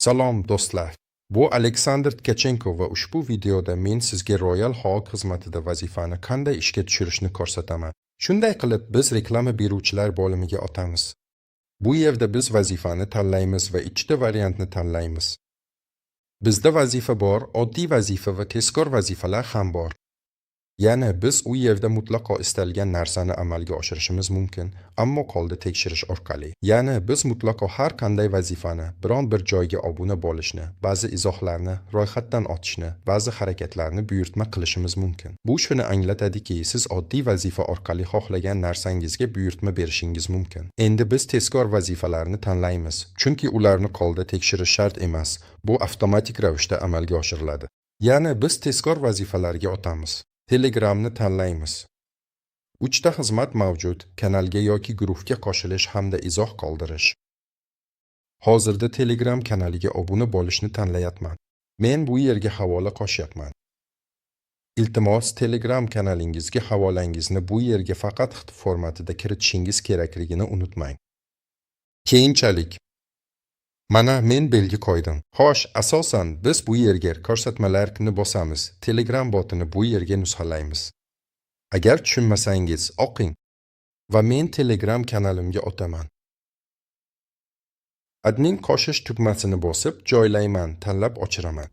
Salom do'stlar. Bu Aleksandr Tkachenko va ushbu videoda men sizga Royal Hawk xizmatida vazifani qanday ishga tushirishni ko'rsataman. Shunday qilib, biz reklama beruvchilar bo'limiga o'tamiz. Bu yerda biz vazifani tanlaymiz va ikkita variantni tanlaymiz. Bizda vazifa bor, oddiy vazifa va tezkor vazifalar ham bor. Ya'ni biz u yerda mutlaqo istalgan narsani amalga oshirishimiz mumkin, ammo qo'lda tekshirish orqali. Ya'ni biz mutlaqo har qanday vazifani, biron bir joyga obuna bo'lishni, ba'zi izohlarni ro'yxatdan o'tishni, ba'zi harakatlarni buyurtma qilishimiz mumkin. Bu shuni anglatadiki, siz oddiy vazifa orqali xohlagan narsangizga buyurtma berishingiz mumkin. Endi biz tezkor vazifalarni tanlaymiz, chunki ularni qo'lda tekshirish shart emas. Bu avtomatik ravishda amalga oshiriladi. Ya'ni biz tezkor vazifalarga o'tamiz. Telegramni tanlaymiz. Uchta xizmat mavjud: kanalga yoki guruhga qo'shilish hamda izoh qoldirish. Hozirda Telegram kanaliga obuna bo'lishni tanlayapman. Men bu yerga havola qo'shyapman. Iltimos, Telegram kanalingizga havolangizni bu yerga faqat xt formatida kiritishingiz kerakligini unutmang. Keyinchalik mana men belgi qo'ydim. Xo'sh, asosan biz bu yerga ko'rsatmalarni bosamiz. Telegram botini bu yerga nusxalaymiz. Agar tushunmasangiz, o'qing. Va men Telegram kanalimga o'taman. Admin qo'shish tugmasini bosib, joylayman, tanlab o'chiraman.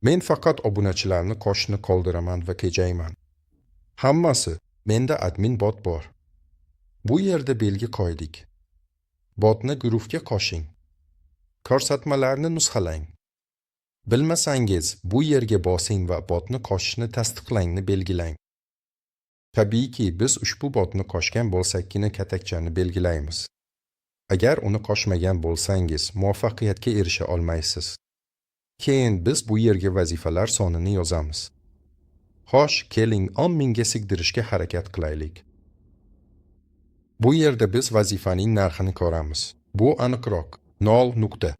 Men faqat obunachilarni qo'shishni qoldiraman va tejayman. Hammasi, menda admin bot bor. Bu yerda belgi qo'ydik. Botni guruhga qo'shing. Ko'rsatmalarni nusxalang. Bilmasangiz, bu yerga bosing va botni qo'shishni tasdiqlangni belgilang. Tabiiyki, biz ushbu botni qo'shgan bo'lsakkina katakchani belgilaymiz. Agar uni qo'shmagan bo'lsangiz, muvaffaqiyatga erisha olmaysiz. Keyin biz bu yerga vazifalar sonini yozamiz. Xo'sh, keling 10 mingga sigdirishga harakat qilaylik. Bu yerda biz vazifaning narxini ko'ramiz. Bu aniqroq 0 nuqta.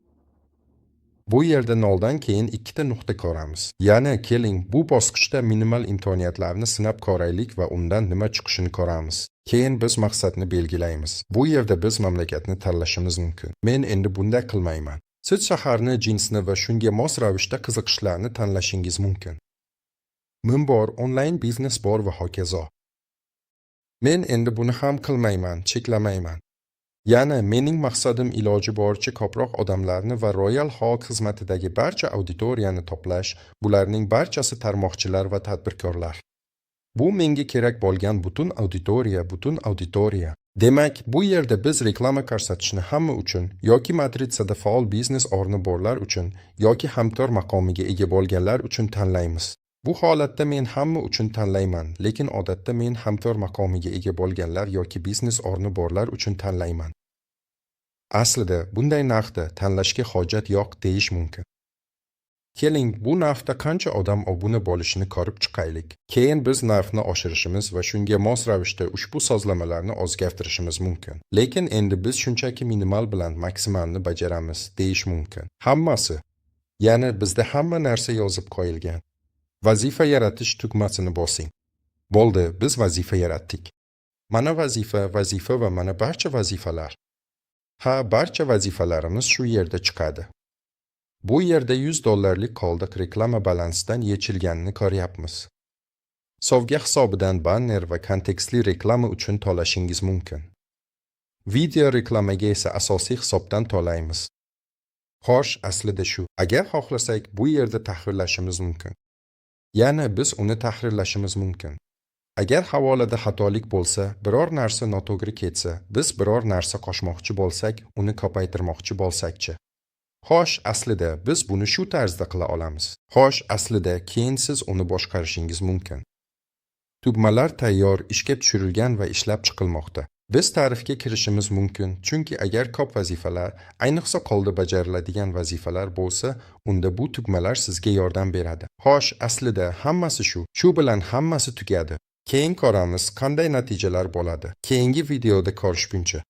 Bu yerda 0 dan keyin ikkita nuqta ko'ramiz. Ya'ni keling bu bosqichda minimal imkoniyatlarni sinab ko'raylik va undan nima chiqishini ko'ramiz. Keyin biz maqsadni belgilaymiz. Bu yerda biz mamlakatni tanlashimiz mumkin. Men endi bunday qilmayman. Siz shaharni, jinsni va shunga mos ravishda qiziqishlarni tanlashingiz mumkin. Min bor, onlayn biznes bor va hokazo. Men endi buni ham qilmayman, cheklamayman. Ya'ni mening maqsadim iloji boricha ko'proq odamlarni va Royal Hawk xizmatidagi barcha auditoriyani to'plash, bularning barchasi tarmoqchilar va tadbirkorlar. Bu menga kerak bo'lgan butun auditoriya, butun auditoriya. Demak, bu yerda biz reklama ko'rsatishni hamma uchun yoki matritsada faol biznes o'rni borlar uchun yoki hamkor maqomiga ega bo'lganlar uchun tanlaymiz. Bu holatda men hamma uchun tanlayman, lekin odatda men hamkor maqomiga ega bo'lganlar yoki biznes o'rni borlar uchun tanlayman. Aslida bunday narxda tanlashga hojat yo'q deyish mumkin. Keling, bu narxda qancha odam obuna bo'lishini ko'rib chiqaylik. Keyin biz narxni oshirishimiz va shunga mos ravishda ushbu sozlamalarni o'zgartirishimiz mumkin. Lekin endi biz shunchaki minimal bilan maksimalni bajaramiz deyish mumkin. Hammasi. Ya'ni bizda hamma narsa yozib qo'yilgan. Vazifa yaratish tugmasini bosing. Bo'ldi, biz vazifa yaratdik. Mana vazifa, vazifa va mana barcha vazifalar. Ha, barcha vazifalarimiz shu yerda chiqadi. Bu yerda 100 dollarlik qoldiq reklama balansidan yechilganini ko'ryapmiz. Sovga hisobidan banner va kontekstli reklama uchun to'lashingiz mumkin. Video reklamaga esa asosiy hisobdan to'laymiz. Xo'sh, aslida shu. Agar xohlasak, bu yerda tahrirlashimiz mumkin. Ya'ni biz uni tahrirlashimiz mumkin. Agar havolada xatolik bo'lsa, biror narsa noto'g'ri ketsa, biz biror narsa qo'shmoqchi bo'lsak, uni ko'paytirmoqchi bo'lsak-chi. Xo'sh, aslida biz buni shu tarzda qila olamiz. Xo'sh, aslida keyin siz uni boshqarishingiz mumkin. Tugmalar tayyor, ishga tushirilgan va ishlab chiqilmoqda. Biz tarifga kirishimiz mumkin, chunki agar ko'p vazifalar, ayniqsa qo'lda bajariladigan vazifalar bo'lsa, unda bu tugmalar sizga yordam beradi. Xo'sh, aslida hammasi shu. Shu bilan hammasi tugadi. Keyin ko'ramiz qanday natijalar bo'ladi. Keyingi videoda ko'rishguncha.